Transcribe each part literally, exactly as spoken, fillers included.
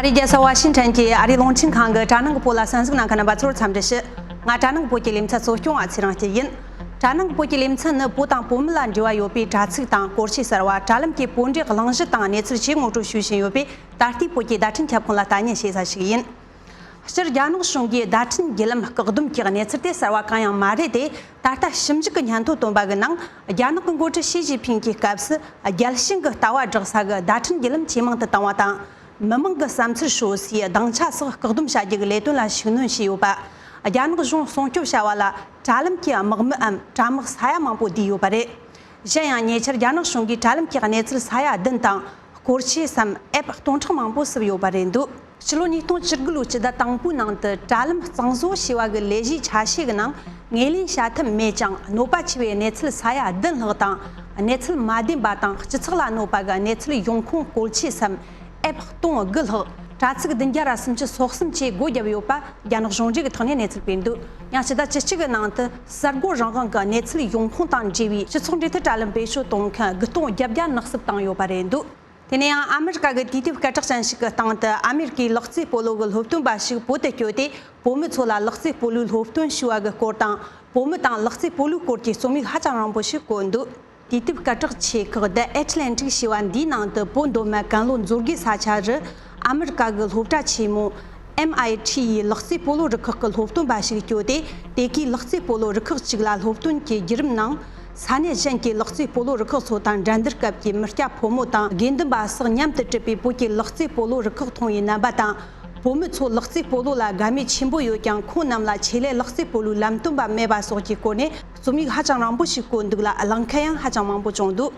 རྒྱལ་ས་ཝ་ཤིང་ཊོན་གྱི་ཨ་རིའི་རླུང་འཕྲིན་ཁང་གི་དྲ་ནང་གི་བོད་ལ་གསན་གཟིགས་གནང་མཁན་རྣམ་པ་ཚོར་འཚམས་འདྲི་ཞུ། ང་དྲ་ནང་གི་བོད་ཀྱི་ལེ་ཚན་གཙོ་སྐྱོང་བ་ཚེ་རིང་སྐྱིད་ཡིན། དྲ་ནང་གི་བོད་ཀྱི་ལེ་ཚན་ནི་བོད་དང་བོད་མི་ལ་འབྲེལ་བ་ཡོད་པའི་དྲ་ཚིགས་དང་སྐོར་ཆས་གསར་བ། དྲ་ལམ་གྱི་བོད་འབྲེལ་གླེང་གཞི་དང་གནས་ཚུལ་ཆེས་ངོ་སྤྲོད་ཞུ་བཞིན་ཡོད་པའི་ད་ལྟའི་བོད་ཀྱི་བརྡ་འཕྲིན་ཁྱབ་ཁོངས་ལ་ལྟ་ཉན་བྱེད་ས་ཞིག་ཡིན། སྤྱིར་རྒྱ་ནག་གཞུང་གིས་བརྡ་འཕྲིན་བརྒྱུད་ལམ་བཀག་སྡོམ་གྱི་གནས་ཚུལ་དེ་གསར་བ་གང་ཡང་མ་རེད་དེ། ད་ལྟ་ཞིབ་འཇུག་གི་སྙན་ཐོ་བཏོན་པ་གི་ནང་། རྒྱ་ནག་གི་འགོ་ཁྲིད་ཞི་ཅིན་ཕིང་གི་སྐབས་སུ་རྒྱལ་ཞེན་གྱི་ལྟ་བ་བསྒྲགས་ས་གི་བརྡ་འཕྲིན་བརྒྱུད་ལམ་ཇེ་མང་དུ་བཏང་བ་དང་། མི་མང་གི་བསམ་ཚུལ་ཤོད་སའི་སྡིངས་ཆ་སོགས་བཀག་སྡོམ་བྱ་རྒྱུ་གི་ལས་དོན་ལ་ཤུགས་སྣོན་བྱས་ཡོད་པ། རྒྱ་ནག་གཞུང་སྲུང་སྐྱོབ་བྱ་བ་ལ་དྲ་ལམ་གྱི་དམག་མིའམ་དྲ་དམག་ས་ཡ་མང་པོ་བསྡུས་ཡོད་པ་རེད། གཞན་ཡང་ཉེ་ཆར་རྒྱ་ནག་གཞུང་གིས་དྲ་ལམ་གྱི་གནས་ཚུལ་ས་ཡ་བདུན་དང་། སྐོར་ཆས་སམ་ཨེབ་སྟོང་ཕྲག་མང་པོ་བསུབས་ཡོད་པ་རེད་འདུག་ཕྱི་ལོ་ཉིས་སྟོང་བཅུ་དགུ་ལོའི་སྤྱི་ཟླ་དང་པོའི་ནང་དུ་དྲ་ལམ་གཙང་བཟོ་བྱས་པ་གི་ལས་གཞིའི་ཆ་ཤས་ཀྱི་ནང་ངོས་ལེན་བྱ་ཐབས་མེད་ཅིང་། གནོད་པ་ཆེ་བའི་གནས་ཚུལ་ས་ཡ་བདུན་ལྷག་དང་། གནས་ཚུལ་མ་བདེན་པ་དང་སྤྱི་ཚོགས་ལ་གནོད་པ་གི་གནས་ཚུལ་ཡོང་ཁུངས་སྐོར་ཆས་སམ་ཨེབ་སྟོང་དགུ་ལྷག་དྲ་ཚིགས་བདུན་བརྒྱ་ར་སུམ་ཅུ་སོ་གསུམ་བཅས་སྒོ་བརྒྱབ་ཡོད་པ་རྒྱ་ནག་གཞུང་འབྲེལ་གྱི་ཐོག་ནས་གནས་ཚུལ་སྤེལ་འདུག་ཡང་ཕྱི་ཟླ་བཅུ་གཅིག་གི་ནང་དུ་གསར་འགོད་རང་དབང་གི་གནས་ཚུལ་ཡོང་ཁུངས་དང་འབྲེལ་བའི་སྤྱི་ཚོགས་འབྲེལ་མཐུད་དྲ་ལམ་བེད་སྤྱོད་གཏོང་མཁན་དགུ་སྟོང་བརྒྱད་བརྒྱ་ནག་བསུབ་བཏང་ཡོད་པ་རེད་འདུག་དེ་ནས་ཡང་ཨ་མི་རི་ཀ་གི་དུས་དེབ་སྐད་གྲགས་ཅན་ཞིག་གི་སྟེང་དུ་ཨ་མི་རི་ཀའི་ལག་རྩེད་སྤོ་ལོ་གི་སློབ་སྟོན་པ་ཞིག་བོད་དུ་བསྐྱོད་དེ། བོད་མི་ཚོ་ལ་ལག་རྩེད་སྤོ་ལོའི་སློབ་སྟོན་ཞུ་བ་གི་སྐོར་དང་། བོད་མི་དང་ལག་རྩེད་སྤོ་ལོའི་སྐོར་གྱི་རྩོམ་ཡིག་ཧ་ཅང་རིང་པོ་ཞིག་བཀོད་འདུག་དུས་དེབ་སྐད་གྲགས་ཆེ་ཁག་The Atlantic ཞེས་པ་འདིའི་ནང་དུ། བོད་མདོ་སྨད་ཀན་ལྷོ་མཛོད་དགེ་ས་ཆ་རུ་ཨ་མི་རི་ཀ་གི་སློབ་གྲྭ་ཆེན་མོ་ཨེམ་ཨའི་ཊི་ཡི་ལག་རྩེད་སྤོ་ལོ་རུ་ཁག་གི་སློབ་སྟོན་པ་ཞིག་བསྐྱོད་དེ། དེ་གའི་ལག་རྩེད་སྤོ་ལོ་རུ་ཁག་ཅིག་ལ་སློབ་སྟོན་གྱི་བརྒྱུད་རིམ་ནང་། ས་གནས་གཞན་གྱི་ལག་རྩེད་སྤོ་ལོ་རུ་ཁག་ཚོ་དང་འགྲན་བསྡུར་སྐབས་ཀྱི་མི་སྐྱ་ཕོ་མོ་དང་། དགེ་འདུན་པ་སོགས་མཉམ་དུ་གྲུབ་པའི་བོད་ཀྱི་ལག་རྩེད་སྤོ་ལོ་རུ་ཁག་མཐོང་བའི་རྣམ་པ་དང་། བོད་མི་ཚོ་ལག་རྩེད་སྤོ་ལོ་ལ་དགའ་མོས་ཆེན་པོ་ཡོད་ཀྱང་། ཁོང་རྣམས་ལ་ཆེད་ལས་ལག་རྩེད་སྤོ་ལོའི་ལམ་སྟོན་པ་མེད་པ་སོགས་ཀྱི་སྐོར་ནས་རྩོམ་ཡིག་ཧ་ཅང་རིང་པོ་ཞིག་བཀོད་འདུག་ལ། གླེང་མཁན་ཡང་ཧ་ཅང་མང་པོ་བྱུང་འདུག་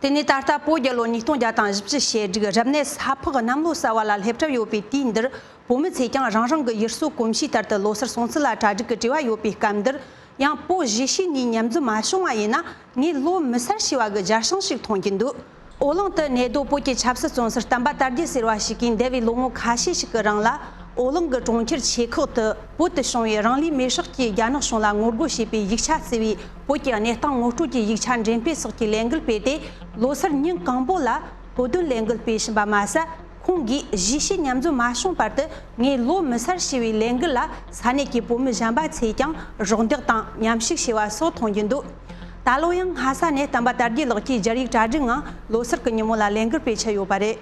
དེ་ནས་ད་ལྟ་བོད་རྒྱལ་ལོ་ཉིས་སྟོང་བརྒྱ་དང་བཞི་བཅུ་ཞེ་དྲུག་རབ་གནས་ས་ཕག་གནམ་ལོ་གསར་བ་ལ་སླེབས་གྲབས་ཡོད་པའི་དུས་འདིར། བོད་མི་ཚོས་ཀྱང་རང་རང་གི་ཡུལ་སྲོལ་གོམས་གཤིས་ལྟར་དུ་ལོ་སར་སྲུང་བརྩི་ལ་གྲ་སྒྲིག་གི་བྲེལ་བ་ཡོད་པའི་སྐབས་འདིར། ཡང་བོད་གཞིས་བྱེས་གཉིས་མཉམ་འཛོམས་མ་བྱུང་བ་ཡིན་ན། ངས་ལོ་མི་སར་ཞེས་པ་གི་སྦྱར་བྱང་ཞིག་མཐོང་གི་འདུག་ཨོ་གླིང་དུ་གནས་སྡོད་བོད་ཀྱི་ཆབ་སྲིད་བཙོན་ཟུར་བསྟན་པ་དར་རྒྱས་ཟེར་བ་ཞིག་གིས། འདས་པའི་ལོ་ངོ་ཁ་ཤས་ཤིག་གི་རིང་ལ། ཨོ་གླིང་གི་གྲོང་ཁྱེར་ཆེ་ཁག་ཏུ་བོད་དུ་བྱུང་བའི་རང་ལུས་མེར་བསྲེགས་ཀྱིས་རྒྱ་ནག་གཞུང་ལ་ངོ་རྒོལ་བྱས་པའི་ཡིག་ཆ་བརྩི་བའི་བོད་ཀྱི་གནས་སྟངས་ངོ་སྤྲོད་ཀྱི་ཡིག་ཆ་འགྲེམས་སྤེལ་སོགས་ཀྱི་ལས་འགུལ་སྤེལ་ཏེ། ལོ་སར་ཉིན་གང་པོ་ལ་བོད་དོན་ལས་འགུལ་སྤེལ་བཞིན་པ་མ་ཟད། ཁོང་གིས་གཞིས་བྱེས་མཉམ་འཛོམས་མ་བྱུང་བར་དུ། ངས་ལོ་མི་སར་ཞེས་པའི་ལས་འགུལ་ལ་ས་གནས་ཀྱི་བོད་མི་གཞན་པ་ཚོས་ཀྱང་རོགས་འདེགས་དང་མཉམ་ཞུགས་བྱས་པ་སོགས་མཐོང་རྒྱུ་འདུག་ད་ལོ་ཡང་སྔ་ས་ནས་བསྟན་པ་དར་རྒྱས་ལགས་ཀྱིས་སྦྱར་ཡིག་གྲ་སྒྲིག་ངང་ལོ་སར་གྱི་ཉིན་མོ་ལ་ལས་འགུལ་སྤེལ་འཆར་ཡོད་པ་རེད།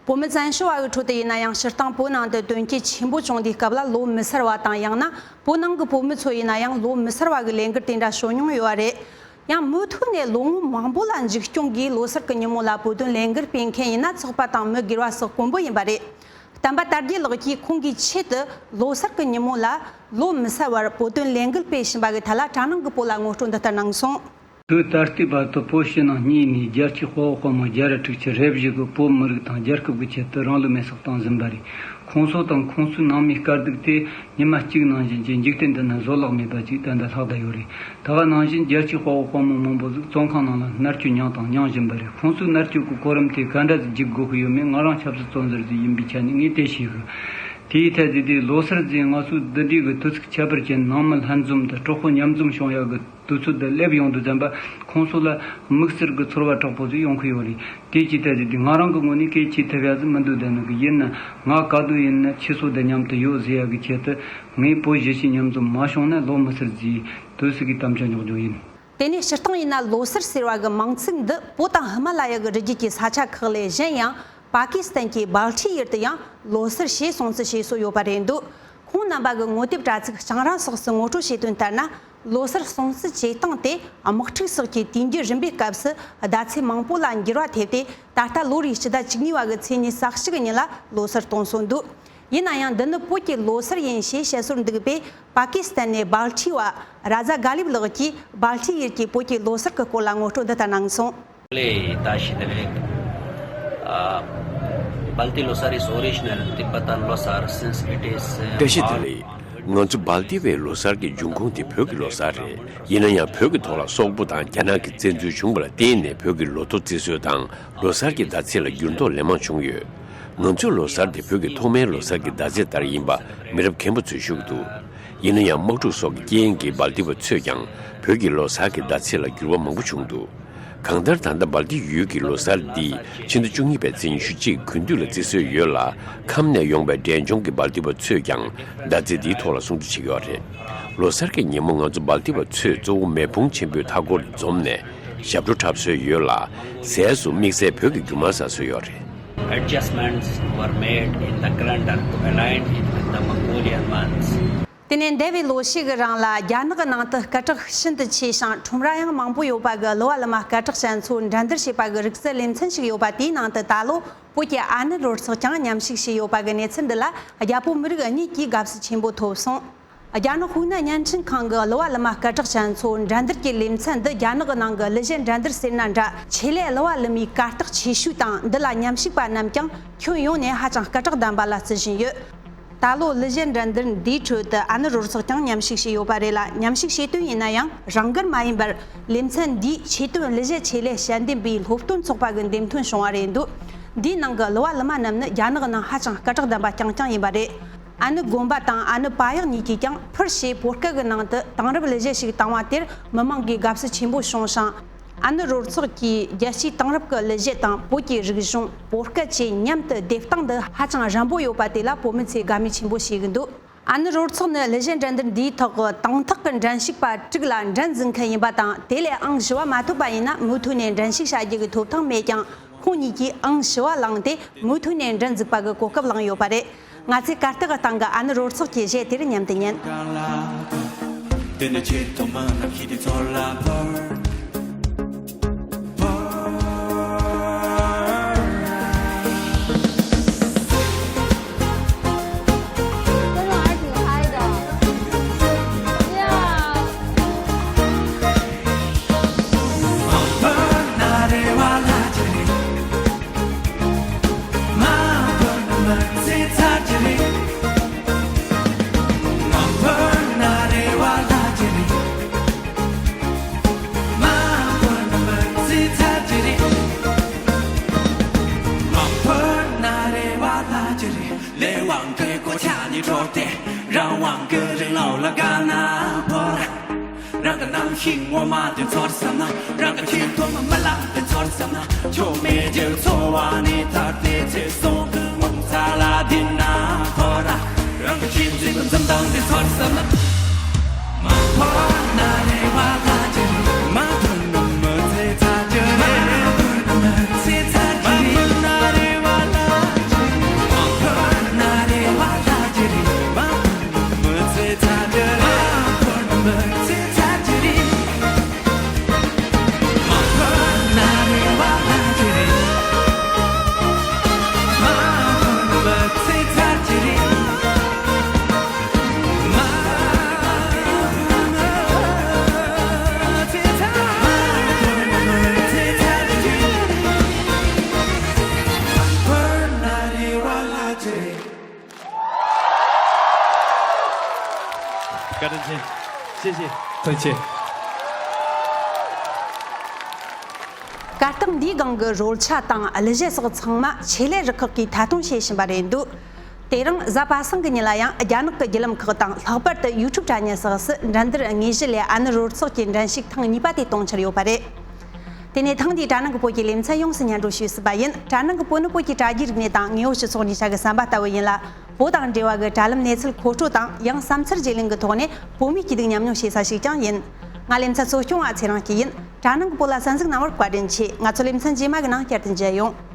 བོད་མི་བཙན་བྱོལ་བ་གི་ཁྲོད་དུ་ཡིན་ན་ཡང་། སྤྱིར་བཏང་བོད་ནང་དུ་དོན་རྐྱེན་ཆེན་པོ་བྱུང་དུས་སྐབས་ལ་ལོ་མི་སར་བ་དང་། ཡང་ན་བོད་ནང་གི་བོད་མི་ཚོ་ཡིན་ན་ཡང་ལོ་མི་སར་བ་གི་ལས་འགུལ་དེ་འདྲ་བྱུང་མྱོང་ཡོད་པ་རེད། ཡང་མུ་མཐུད་ནས་ལོ་ངོ་མང་པོ་ལ་མཇུག་སྐྱོང་གིས་ལོ་སར་གྱི་ཉིན་མོ་ལ་བོད་དོན་ལས་འགུལ་སྤེལ་མཁན་ཡིན་ན། ཚོགས་པ་དང་མི་སྒེར་བ་སོགས་དཀོན་པོ་ཡིན་པ་རེད། བསྟན་པ་དར་རྒྱས་ལགས་ཀྱིས་ཁོང་གིས་ཆེད་དུ་ལོ་སར་གྱི་ཉིན་མོ་ལ་ལོ་མི་སར་བར་བོད་དོན་ལས་འགུལ་སྤེལ་བཞིན་པ་གི་ཐད་ལ་དྲ་ནང་གི་བོད་ལ་ངོ་སྤྲོད་འདི་ལྟར་གནང་སོང་། དུས་ད་ལྟའི་བར་དུ་བོད་ཕྱི་ནང་གཉིས་ནས་རྒྱལ་སྤྱིའི་དཔའ་བོ་དཔའ་མོ་བརྒྱ་ར་དྲུག་ཅུ་རེ་བཞི་གིས་བོད་མི་རིགས་དང་རྒྱལ་ཁབ་ཀྱི་ཆེད་དུ་རང་ལུས་མེར་སྲེག་བཏང་ཟིན་པ་རེད། ཁོང་ཚོ་དང་ཁོང་ཚོའི་ནང་མིའི་དཀའ་སྡུག་དེ་ཉི་མ་གཅིག་ནང་བཞིན་གྱི་འཇིག་རྟེན་འདི་ན་བཟོད་གླགས་མེད་པ་ཅིག་ད་ལྟ་ལྷག་བསྡད་ཡོད་རེད། ད་ག་ནང་བཞིན་རྒྱལ་སྤྱིའི་དཔའ་བོ་དཔའ་མོ་མང་པོ་ཟིག་བཙོན་ཁང་ནང་ལ་མནར་གཅོད་མྱངས་དང་མྱང་བཞིན་པ་རེད། ཁོང་ཚོའི་མནར་གཅོད་ཀྱི་གོ་རིམ་དེ་ག་འདྲ་ཟིག་འཇིག་དགོས་ཀྱི་ཡོད་མེད་ང་རང་ཆབ་སྲིད་བཙོན་ཟུར་ཟིག་ཡིན་པའི་ཆ་ནས་ངས་དེ་ཤེས་གི། དེའི་ཐད་དུ་དེ་ལོ་སར་ཟིག་ང་ཚོའི་འདི་འདྲའི་གི་དུས་ཚིགས་ཁྱད་པར་ཅན་ནང་མི་ལྷན་འཛོམས་དང་གྲོགས་པོ་མཉམ་འཛོམས་བྱུང་ཡག་གི་དུས་ཚོད་དེ་སླེབས་ཡོང་དུས་ཙམ་པ། ཁོང་ཚོ་ལ་དམིགས་བསལ་གྱི་ཚོར་བ་དྲག་པོ་ཟིག་ཡོང་གི་ཡོད་རེད། དེ་ཅིག་ལྟ་ཟིག་དེ་ང་རང་གི་ངོས་ནས་སྐད་ཆ་ཐེབས་ཡ་ཟིག་མི་འདུག་དེ་ནི་གི་ཡིན་ན་ང་ག་དུས་ཡིན་ན་ཁྱེད་ཚོ་དང་མཉམ་དུ་ཡོད་ཟེར་ཡ་གི་ཆེད་དུ་ངས་བོད་གཞིས་བྱེས་མཉམ་འཛོམས་མ་བྱུང་ན་ལོ་མི་སར་ཟིག་དུས་ཚིགས་ཀྱི་དམ་བཅའ་འཇོག་རྒྱུ་ཡིན། དེ་ནས་སྤྱིར་བཏང་ཡིན་ན་ལོ་སར་ཟེར་བ་གི་མིང་ཚིག་འདི་བོད་དང་ཧི་མ་ལ་ཡ་གི་རི་རྒྱུད་ཀྱི་ས་ཆ་ཁག་ལས་གཞན་ཡང་། པ་ཀི་སི་ཐན་གྱི་སྦལ་ཊི་ཡུལ་དུ་ཡང་ལོ་སར་ཞེས་སྲུང་བརྩི་བྱེད་སྲོལ་ཡོད་པ་རེད་འདུག་ཁོང་རྣམ་པ་གི་ངོ་དེབ་དྲ་ཚིགས་རྐྱང་རང་སོགས་སུ་ངོ་སྤྲོད་བྱས་དོན་ལྟར་ན། ལོ་སར་སྲུང་བརྩི་བྱེད་སྟངས་དེ་དམག་འཁྲུག་སོགས་ཀྱི་དུས་འགྱུར་རིམ་པའི་སྐབས་སུ་ཟླ་ཚེས་མང་པོ་ལ་འགྱུར་བ་ཐེབས་ཏེ། ད་ལྟ་ལོ་རེའི་སྤྱི་ཟླ་བཅུ་གཉིས་པ་གི་ཚེས་ཉི་ཤུ་རྩ་གཅིག་གི་ཉིན་ལ་ལོ་སར་གཏོང་སྲོལ་འདུག་ཡིན་ན་ཡང་། འདི་ནི་བོད་ཀྱི་ལོ་སར་ཡིན་ཞེས་བཤད་སྲོལ་འདུག་པས། པ་ཀི་སི་ཐན་ནས་སྦལ་ཊི་བ་ར་ཛ་གྷ་ལིབ་ལགས་ཀྱིས་སྦལ་ཊི་ཡུལ་གྱི་བོད་ཀྱི་ལོ་སར་གྱི་སྐོར་ལ་ངོ་སྤྲོད་འདི་ལྟར་གནང་སོང་། Balti Losar is original Tibetan Losar since it is, uh, བཀྲ་ཤིས་བདེ་ལེགས། ང་ཚོ་སྦལ་ཏི་བའི་ལོ་སར་གྱི་འབྱུང་ཁུངས་དེ་བོད་ཀྱི་ལོ་སར་རེད། ཡིན་ན་ཡང་བོད་ཀྱི་ཐོག་ལ་སོག་པོ་དང་རྒྱ་ནག་གི་བཙན་འཛུལ་བྱུང་བ་ལ་བརྟེན་ནས་བོད་ཀྱི་ལོ་ཐོ་བརྩི་སྲོལ་དང་ལོ་སར་གྱི་ཟླ་ཚེས་ལ་འགྱུར་ལྡོག་ལན་མང་བྱུང་ཡོད། ང་ཚོའི་ལོ་སར་དེ་བོད་ཀྱི་ཐོག་མའི་ལོ་སར་གྱི་ཟླ་ཚེས་ལྟར་ཡིན་པ་མི་རབས་མཁན་པོ་ཚོས་ཞུ་གི་འདུག་ཡིན་ན་ཡང་དམག་འཁྲུག་སོགས་ཀྱི་རྐྱེན་གྱིས་སྦལ་ཏི་བ་ཚོས་ཀྱང་བོད་ཀྱི་ལོ་སར་གྱི་ཟླ་ཚེས་ལ་འགྱུར་བ་མང་པོ་བྱུང་འདུག་གང་ལྟར་ད་ལྟ་སྦལ་ཏི་ཡུལ་གྱི་ལོ་གསར་འདི་ཕྱི་ཟླ་བཅུ་གཉིས་པའི་ཚེས་ཉི་ཤུ་གཅིག་དགུན་དུས་ལ་བརྩི་སྲོལ་ཡོད་ལ། ཁམས་ནས་ཡོང་པའི་འབྲས་ལྗོངས་ཀྱི་སྦལ་ཏི་པ་ཚོས་ཀྱང་ཟླ་རྩིས་འདིའི་ཐོག་ལ་སྲུང་བརྩི་བྱེད་ཀྱི་ཡོད་རེད། ལོ་གསར་གྱི་ཉིན་མོ་ང་ཚོ་སྦལ་ཏི་པ་ཚོས་གཙོ་བོ་མེ་ཕུང་ཆེན་པོའི་མཐའ་སྐོར་དུ་འཛོམས་ནས་ཞབས་བྲོ་འཁྲབ་སྲོལ་ཡོད་ལ། ཟས་སུ་དམིགས་བསལ་བོད་ཀྱི་རྒྱུ་མ་ཟ་སྲོལ་ཡོད་རེད། Adjustments were made in the calendar to align it with the Mongolian months. དེ་ནས་འདས་པའི་ལོ་ཤས་ཀྱི་རིང་ལ་རྒྱ་ནག་གི་ནང་དུ་སྐད་གྲགས་ཤིན་ཏུ་ཆེ་ཞིང་ཁྲོམ་ར་ཡང་མང་པོ་ཡོད་པ་གི་གླུ་བ་གླུ་མ་སྐད་གྲགས་ཅན་ཚོ་འགྲན་བསྡུར་བྱེད་པ་གི་རིག་རྩལ་ལེ་ཚན་ཞིག་ཡོད་པ། དེའི་ནང་དུ་ད་ལོ་བོད་ཀྱི་ཨ་ནེ་རོལ་ཚོགས་ཀྱང་མཉམ་ཞུགས་བྱས་ཡོད་པ་གི་གནས་ཚུལ་འདི་ལ་རྒྱ་བོད་མི་རིགས་གཉིས་ཀྱིས་དགའ་བསུ་ཆེན་པོ་ཐོབ་སོང་། རྒྱ་ནག་ཧུའུ་ནན་བརྙན་འཕྲིན་ཁང་གི་གླུ་བ་གླུ་མ་སྐད་གྲགས་ཅན་ཚོ་འགྲན་བསྡུར་གྱི་ལེ་ཚན་འདི་རྒྱ་ནག་གི་ནང་གི་གླུ་གཞས་འགྲན་བསྡུར་ཟེར་ན་འདྲ། ཆེད་ལས་གླུ་བ་གླུ་མའི་གར་སྟེགས་ཆེ་ཤོས་དང་། འདི་ལ་མཉམ་ཞུགས་པ་རྣམས་ཀྱང་ཁྱོན་ཡོངས་ནས་ཧ་ཅང་སྐད་གྲགས་ལྡན་པ་ལ་བརྩི་བཞིན་ཡོད། ད་ལོ་གླུ་གཞས་འགྲན་བསྡུར་འདིའི་ཁྲོད་དུ་ཨ་ནེ་རོལ་ཚོགས་ཀྱང་མཉམ་ཞུགས་བྱས་ཡོད་པ་རེད་ལ། མཉམ་ཞུགས་བྱེད་དོན་ཡིན་ན་ཡང་རང་འགུལ་མ་ཡིན་པར། ལེ་ཚན་འདིའི་ཆེད་དོན་གླུ་གཞས་ཆེད་ལས་ཞལ་འདེབས་པའི་སློབ་སྟོན་ཚོགས་པ་གི་འདེམས་ཐོན་བྱུང་བ་རེད་འདུག། འདིའི་ནང་གི་གླུ་བ་གླུ་མ་རྣམས་ནི་རྒྱ་ནག་གི་ནང་ཧ་ཅང་སྐད་གྲགས་ལྡན་པ་རྐྱང་རྐྱང་ཡིན་པ་རེད། ཨ་ནེ་དགོན་པ་དང་ཨ་ནེ་པ་ཡག་གཉིས་ཀྱིས་ཀྱང་ཕུར་ཞེས་བོད་སྐད་ཀྱི་ནང་དུ་དེང་རབས་གླུ་གཞས་ཤིག་བཏང་བ་དེར་མི་མང་གིས་དགའ་བསུ་ཆེན་པོ་བྱུང་ཞིང་། ཨ་ནེ་རོལ་ཚོགས་ཀྱིས་རྒྱལ་སྤྱིའི་དེང་རབས་ཀྱི་གླུ་གཞས་དང་བོད་ཀྱི་རིག་གཞུང་བོད་སྐད་བཅས་མཉམ་དུ་སྡེབ་སྟངས་འདི་ཧ་ཅང་རན་པོ་ཡོད་པ་དེ་ལ་བོད་མི་ཚོས་དགའ་མོས་ཆེན་པོ་བྱེད་ཀྱི་འདུག། ཨ་ནེ་རོལ་ཚོགས་ནི་གླུ་གཞས་འགྲན་བསྡུར་འདིའི་ཐོག་གི་དང་ཐོག་གི་འགྲན་ཞུགས་པ་དྲུག་ལ་འགྲན་འཛིན་མཁན་ཡིན་པ་དང་། དེ་ལས་ཨང་བཞི་བ་མ་ཐོབ་པ་ཡིན་ན་མུ་མཐུད་ནས་འགྲན་ཞུགས་བྱ་རྒྱུ་གི་ཐོབ་ཐང་མེད་ཀྱང་། ཁོང་གཉིས་ཀྱིས་ཨང་བཞི་བ་བླངས་ཏེ་མུ་མཐུད་ནས་འགྲན་འཛུགས་པ་གི་གོ་སྐབས་བླངས་ཡོད་པ་རེད། ང་ཚོས་གར་སྟེགས་སྟེང་གི་ཨ་ནེ་རོལ་ཚོགས་ཀྱི་གཞས་དེར་མཉམ་དུ་ཉན། དེ་ནས་ཆེད་དུ་མ་ནམ་ཤི་དེ་ཚོར་ལ་བོར། ལས་དབང་གི་གོ་ཆ་ནི་འཕྲོག་སྟེ། རང་དབང་གི་རིང་ལོགས་ལ་དགའ་ན་བོར། རང་གི་རྣམ་ཤེས་ངོ་མ་དེ་ཚོར་བསམ་ན། རང་གི་ཆེས་ཐོག་མ་མི་ལག་དེ་ཚོར་བསམ་ན། ཆོ་མེད་ཀྱི་འཚོ་བ་ནི་ཐར་ཏེ་ཚེ་སྲོག་གི་ངོ་མཚར་ལ་བསྡད་ན་ཁོ་ར། རང་གི་ཆེས་འཛིན་པའི་འཛིན་སྟངས་དེ་ཚོར་བསམ་ན། མ་ཕོ་ན་རེ་བ་ལ་ཅི་རེད། མ་ཕོ་ན་མི་ཚེ་ཚར་གྱི་རེད། མ་ཕོ་ན་མི་ཚེ་ཚར་གྱི་རེད། མ་ཕོ་ན་རེ་བ་ལ་ཅི་རེད། མ་ཕོ་ན་རེ་བ་ལ་ཅི་རེད། མ་ཕོ་ན་མི་ཚེ་ཚར་གྱི་རེད། མ་ཕོ་ན་མི་ཚེ་ཚར་གྱི་རེད། བཀའ་དྲིན་ཆེ། ཐུགས་རྗེ་ཆེ། ཐུགས་རྗེ་ཆེ། གར་སྟེགས་འདིའི་སྒང་གི་རོལ་ཆ་དང་གླུ་གཞས་སོགས་ཚང་མ་ཆེད་ལས་རུ་ཁག་གིས་ཐད་གཏོང་བྱེད་བཞིན་པ་རེད་འདུག། དེ་རིང་གཟའ་པ་སངས་ཀྱི་ཉིན་ལ་ཡང་རྒྱ་ནག་གི་བརྒྱུད་ལམ་ཁག་དང་། ལྷག་པར་དུ་ཡུ་ཊུབ་དྲ་བརྙན་སོགས་སུ་འགྲན་བསྡུར་དངོས་གཞི་ལས་ཨ་ནེ་རོལ་ཚོགས་ཀྱི་འགྲན་ཞུགས་ཐེངས་གཉིས་པ་དེ་གཏོང་འཆར་ཡོད་པ་རེད། དེ་ནས་ཐེངས་འདིའི་དྲ་ནང་གི་བོད་ཀྱི་ལེ་ཚན་ཡོངས་སུ་སྙན་སྒྲོན་ཞུས་ཟིན་པ་ཡིན། དྲ་ནང་གི་བོད་ནི་བོད་ཀྱི་དྲ་རྒྱའི་རིག་གནས་དང་དངོས་ཡོད་སྤྱི་ཚོགས་གཉིས་ཆ་གི་ཟམ་པ་ལྟ་བུ་ཡིན་ལ། བོད་དང་འབྲེལ་བ་གི་དྲ་ལམ་གནས་ཚུལ་མཁོ་སྤྲོད་དང་། ཡང་བསམ་འཆར་བརྗེ་ལེན་གྱི་ཐོག་ནས་བོད་མིའི་སྐྱིད་སྡུག་མཉམ་མྱོང་བྱེད་ས་ཞིག་ཀྱང་ཡིན། ང་ལེ་ཚན་གཙོ་སྐྱོང་བ་ཚེ་རིང་སྐྱིད་ཡིན། དྲ་ནང་གི་བོད་ལ་གསན་གཟིགས་གནང་བར་བཀའ་དྲིན་ཆེ། ང་ཚོ་ལེ་ཚན་རྗེས་མ་གི་ནང་བསྐྱར་དུ་མཇལ་ཡོང་།